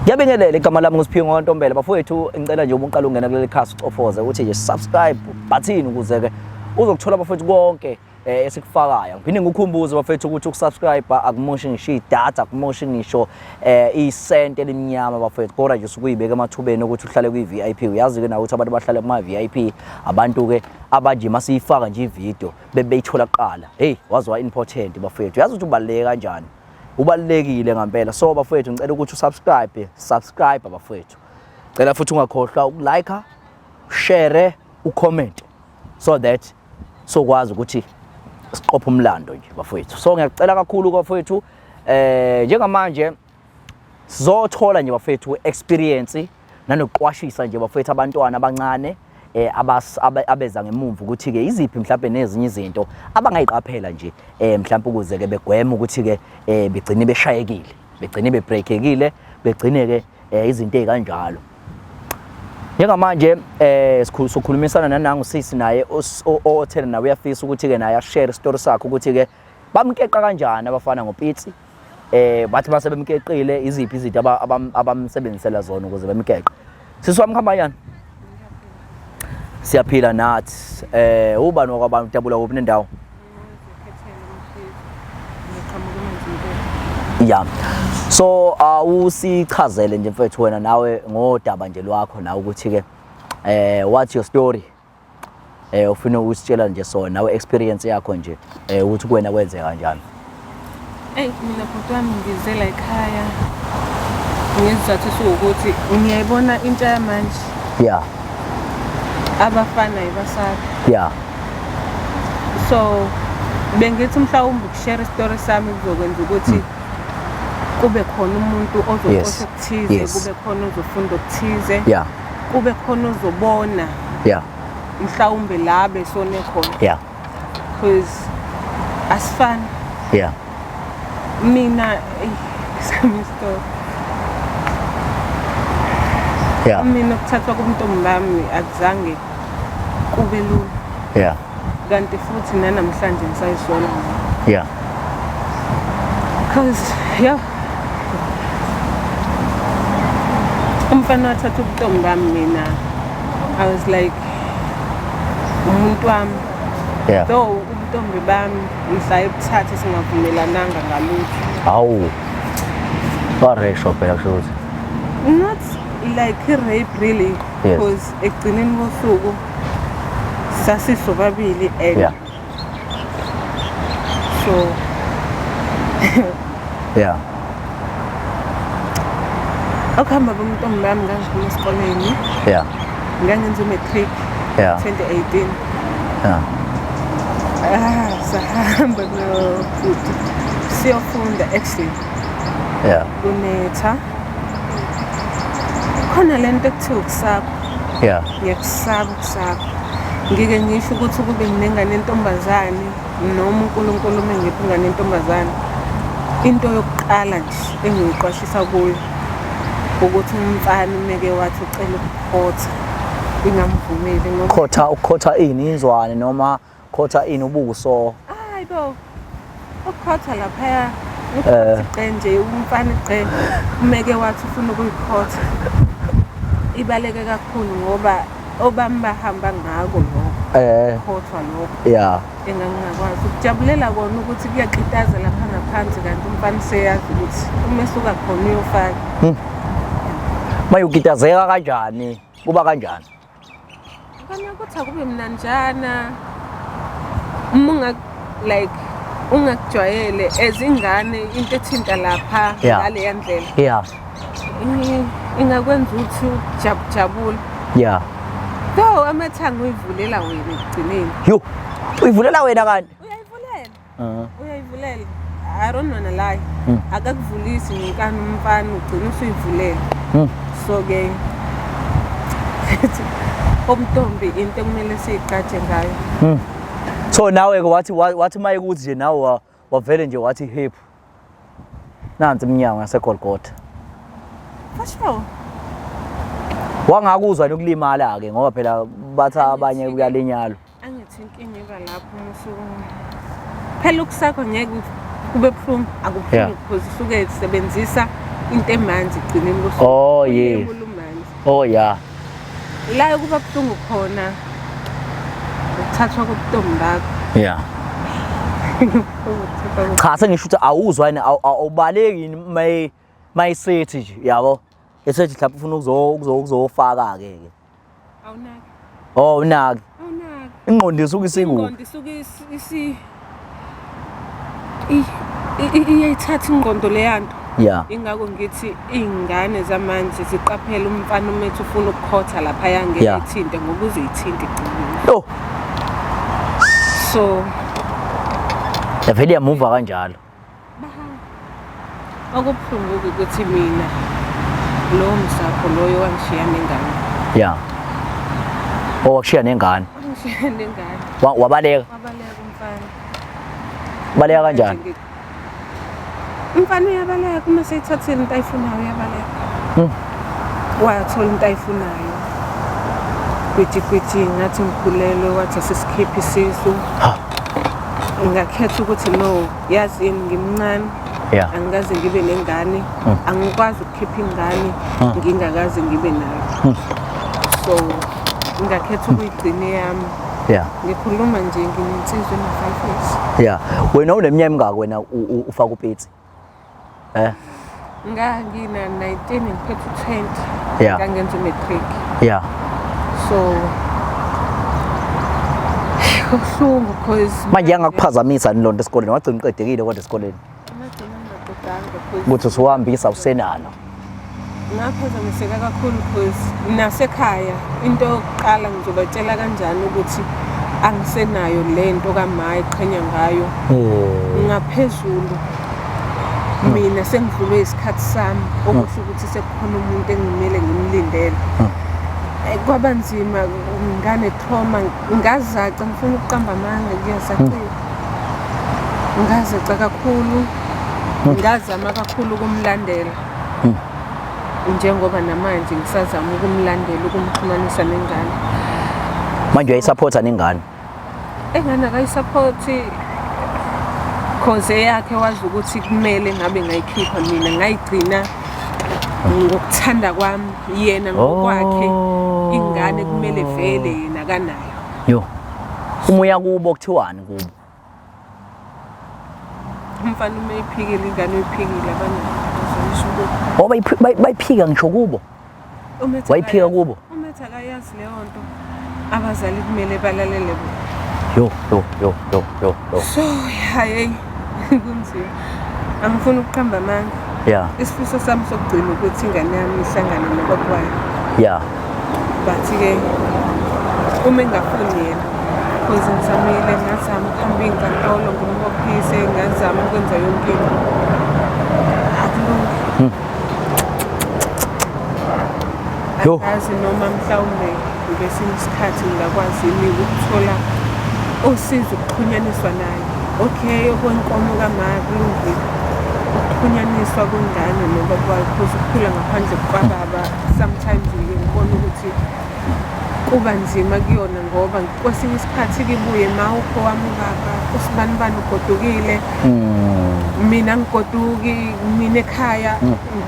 Ngiyabingelela, igama lami nguSiphiwe Ntombela. Bafowethu, ngicela nje uma uqala ungena kuleli khasi ucofoze ukuthi nje subscribe button ukuze ke uzokuthola bafowethu konke esikufakayo. Ngiphinde ngikukhumbuze bafethu ukuthi ukusubscribe akumoshi ngisho idatha, akumoshi ngisho isente elimnyama bafethu, kodwa nje usukuyibeka emathubeni ukuthi uhlale kwi-VIP. Uyazi-ke nawe ukuthi abantu abahlale kuma-VIP abantu-ke abanje masiyifaka nje ividiyo bebeyithola kuqala. Hey, waze wa-important bafethu, uyazi ukuthi ubaluleke kanjani, ubalulekile ngampela. So bafethu, ngicela ukuthi usubscribe, subscribe bafethu. Cela futhi ungakhohlwa ukulike, share, ucomment so that sokwazi ukuthi siqophe umlando nje bafowethu. So ngiyakucela kakhulu bafowethu, njengamanje sizothola nje bafowethu experience nanokuqwashisa nje bafowethu abantwana abancane abeza ngemumva ukuthi ke iziphi mhlawumbe nezinye izinto abangayiqaphela nje mhlawumbe ukuze ke begweme ukuthi ke begcine beshayekile, begcine bebreakekile, begcine ke izinto ezikanjalo. Njengamanje sikhulumisana nanangu sisi naye othena nawe uyafisa ukuthi ke naye ashare story sakhe ukuthi ke bamkeqa kanjani abafana ngopitsi, bathi mase bemkeqile iziphi izinto abamsebenzisela zona ukuze bemkeqe. Sisi wami, kuhamba kanjani? Siyaphila nathi. Ubani wakwabantu, udabula kuphi nendawo? Yeah. So awusichazele nje mfethu wena nawe ngodaba nje lwakho nawe ukuthi ke what's your story? Ufuna ukusitshela nje sona nawe experience yakho nje ukuthi kuwena kwenzeka kanjani? Eyi, mina bhuti wami, ngize la ekhaya ngesizathu esiwukuthi ngiyayibona intsha yamanje, abafana yibasabi. So bengithi mhlawumbe ukushare isitori sami kuzokwenza ukuthi kube khona umuntu ozoqosha okuthize, kube khona ozofunda okuthize, kube khona ozobona mhlawumbe la besone khona, because asifani. Mina, eyi, sami isitori, mina ukuthathwa komntombi bami akuzange kube lula, kanti futhi nanamhlanje ngisayisola ngayo, because yeah, umfana wathatha ubuntombi bami. Mina I was like, umuntu wami, though ubuntombi bami mhla ebuthathe singavumelananga ngalutho. Hawu. Waresho phela kusho ukuthi. Not like i-rape really, because ekugcineni kosuku sasisobabili and so okuhamba bomntombi bami, ngangiphuma esikoleni, ngangenza umatric 2018. Ah, sahamba nobhuti siyofunda actually, kunetha khona lento ekuthiwa ukusaba. Ngiyakusaba ukusaba. Ngike ngisho ukuthi ukube nginengane entombazane noma uNkulunkulu uma ngipha ingane entombazane, into yokuqala nje engiyiqwashisa kuyo ukuthi umfana umeke wathi ucela ukukhotha, ingamvumeli ngoba Khotha, ukukhotha ini? Inzwane noma khotha ini, ubuso? Hayi bo, ukukhotha laphaya, ukukhotha igqe nje, umfana igqe umeke wathi ufuna ukuyikhotha, ibaleke kakhulu ngoba obami bahamba ngako lokho, khothwa lokho, engangingakwazi ukujabulela kona ukuthi kuyakitaza lapha ngaphansi, kanti umfana useyazi ukuthi uma esuka khona uyofaka. Maye ukitazeka kanjani? Kuba kanjani? Kona ukuthi akube mnanjana uma unga like ungakujwayele as ingane into ethinta lapha ngaleya ndlela, ingakwenza ukuthi ujabujabule, though amathanga uyivulela wena ekugcineni. Yo. Uyivulela wena kanti? Uyayivulela, uyayivulela. I don't wanna lie, akakuvulisi ngenkani umfana, ugcina usuyivulela. So ke obuntombi into ekumele siyiqatshe ngayo. So nawe ke wathi wathi maye kuthi nje nawe wavele nje wathi hip. Nansi iminyango yaseGolgotha. For sure. Wangakuzwa nokulimala ke, ngoba phela bathi abanye kuyalinyalwa. Angithi inkinga iba lapho uma phela ukusakho ngeke kube buhlungu, akubuhlungu, because usuke sebenzisa Into emanzi ekugcineni kosuku. Oh, yes. Ulimi olumanzi. Oh yeah. La kuba buhlungu khona ukuthathwa kobutombi bakho. Yeah. Cha, sengisho ukuthi awuzwa yini, awubaleki yini mayisethi nje, yabo, esethi mhlawumbe ufuna ukuzofaka ke ke. Awunaki. Oh, unaki. Awunaki. Ingqondo isuke isikuphi? Ingqondo isuke isi iyayithatha ingqondo leyanto. Ingakho ngithi iy'ngane zamanje ziqaphele umfana umethi ufuna ukukhotha laphaya, ngeke ithinte ngoba uzoyithinta igcinile. Yo. So yavele yamuva kanjalo. Okubuhlungu ukuthi mina lowo msapho loyo wangishiya nengane. Yeah. Oh, wakushiya nengane. Wangishiya nengane. Wabaleka. Wabaleka umfana. Baleka kanjani? Umfana uyabaleka uma seyithathile into ayifunayo, uyabaleka. Wathola into ayifunayo. Gwiji gwiji, ngathi ngikhulelwe, wathi asisikhiphe isisu. Ngakhetha ukuthi no, yazi yini, ngimncane. Angikaze ngibe nengane. Angikwazi ukukhipha ingane ngingakaze ngibe nayo. So ngakhetha ukuyigcina eyami. Ngikhuluma nje nginensizwa ena-5 years. Yeah. Wena uneminyaka emingaki wena ufaka upetsi? Ngangina 19 ngiphethe u-20. Ngangenza u-matric. So kubuhlungu because manje yangakuphazamisa ni lonto esikoleni, wagcina uqedekile kodwa esikoleni. Ngagcina ngingaqedanga because ukuthi usuhambisa usenalo. Ngaphazamiseka kakhulu because nasekhaya into yokuqala ngizobatshela kanjani ukuthi angisenayo lento kama eqhenya ngayo. Ngaphezulu mina sengidlulwe isikhathi sami, okusho ukuthi sekukhona umuntu engimele ngimlindele. Kwaba nzima, ngane trauma, ngazaca, ngifuna ukuqamba amanga, ngiyazacika. Ngazaca kakhulu, ngazama kakhulu ukumlandela. Njengoba namanje ngisazama ukumlandela, ukumxhumanisa nengane. Manje uyayisupporta nengane? Engane akayisupporti cause eyakhe wazi ukuthi kumele ngabe ngayikhipha mina, ngayigcina ngokuthanda kwami, yena ngokwakhe ingane kumele vele yena kanayo. Yo. Uma uya kubo kuthiwani kubo? Umfana uma eyiphikile ingane, uyiphikile, abanayo. Oh, bayiphika ngisho kubo. Wayiphika kubo? Umethi akayazi leyo nto. Abazali kumele balalele bona. Yo yo yo yo yo yo. So hayi, kunzima. Angifuni ukuqamba amanga. Isifiso sami sokugcina ukuthi ingane yami ihlangane nobaba wayo. But-ke uma engafuni yena, because ngizamile, ngazama ukuhamba iy'nkantolo ngimbophise, ngazama ukwenza yonke into. Akulungi. Yo. Angazi noma mhlawumbe ngesinye isikhathi ngingakwazi yini ukuthola usizo ukuxhunyaniswa naye. Okay, okwenkomo kama kulungile. Ukuxhunyaniswa kwengane nobaba wayo, because ukuphila ngaphandle kwababa sometimes ngiye ngibone ukuthi kuba nzima kuyona, ngoba kwesinye isikhathi kibuye ma ukho wami ubaba usibanibani ugodukile, mina ngigoduki, mina ekhaya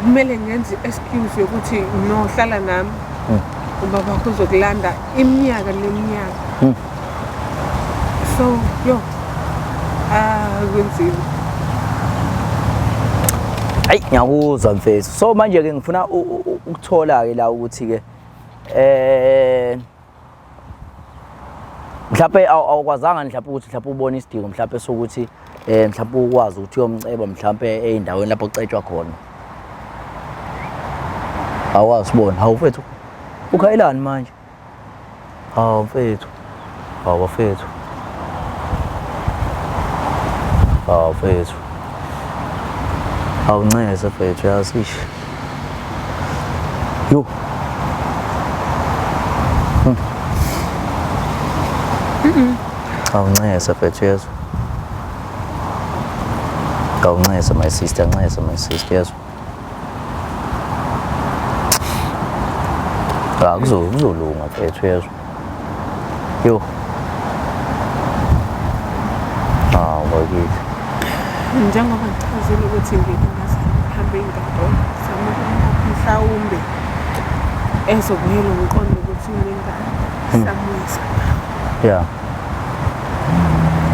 kumele ngenze i-excuse yokuthi no, hlala nami, ubaba wakho uzokulanda, iminyaka neminyaka. So yo, ah, kunzima. Hayi, ngiyakuzwa mfethu. So manje ke ngifuna ukuthola ke la ukuthi ke mhlawumbe awukwazanga mhlawumbe ukuthi mhlawumbe ubone isidingo mhlawumbe sokuthi mhlawumbe ukwazi ukuthi uyomceba mhlawumbe ey'ndaweni lapho kucetshwa khona. Awazi ubona. Hawu mfethu, ukhayelani manje? Hawu mfethu, hawu bafethu, hawu mfethu, hawu ncese mfethu, yazi ish. Yo. Hawu ncese mfethu, yezwa. Hawu ncese my sister, ncese my sister, yezwa. Ah, kuzolunga mfethu, yezwa. Yo. Ah, bakithi. Njengoba ngichazile ukuthi ngike ngazama ukuhamba iy'nkantolo, zama Ezobuyela umqondo ukuthi unengane samuyisa.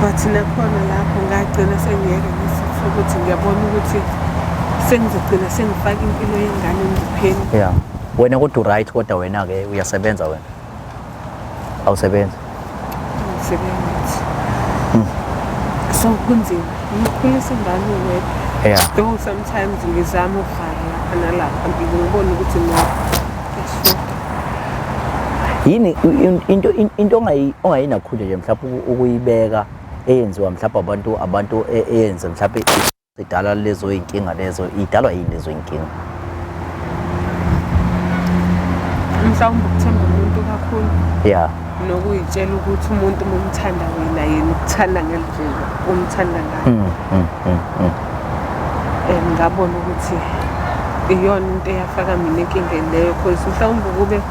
But nakhona lapho ngagcina sengiyeke ngesifo ukuthi ngiyabona ukuthi sengizogcina sengifaka impilo yengane engcupheni. Yeah. Wena kodwa right kodwa wena ke uyasebenza wena. Awusebenzi. Ngisebenzi. So kunzima. Ngikhulisa ingane wedwa. Though sometimes ngizama ukuvala lapha nalapha ngibone ukuthi no kuyashoda. Yini into ongayinakhulu nje mhlawumbe ukuyibeka eyenziwa mhlawumbe abantu eyenze mhlawumbe idala lezo inkinga lezo idalwa yini lezo inkinga? Mhlawumbe ukuthemba umuntu kakhulu. Nokuyitshela ukuthi umuntu uma umthanda wena yena ukuthanda ngendlela umthanda ngayo. Ngabona ukuthi iyona into eyafaka mina enkingeni leyo cause mhlawumbe kube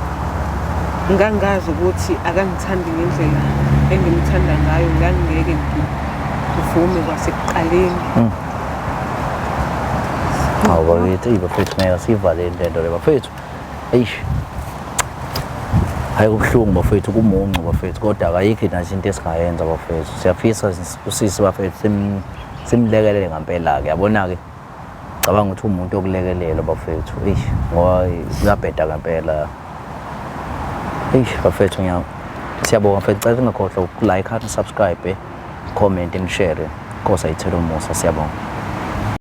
ngangazi ukuthi akangithandi ngendlela engimthanda ngayo ngangingeke ngivume kwasekuqaleni. Hawu bakithi, eyi bafethu ngeke siyivaleni le nto le bafethu. Eish. Hayi kubuhlungu bafethu kumuncu bafethu kodwa akayikho nathi into esingayenza bafethu. Siyafisa usisi bafethu simlekelele ngempela ke yabona ke. Cabanga ukuthi umuntu okulekelela bafethu. Eish ngoba kuyabheda ngempela. Eish bafethu siyabonga bafethu, cela ningakhohlwa ukulike, subscribe, comment and share. Nkosi ayithele umusa, siyabonga.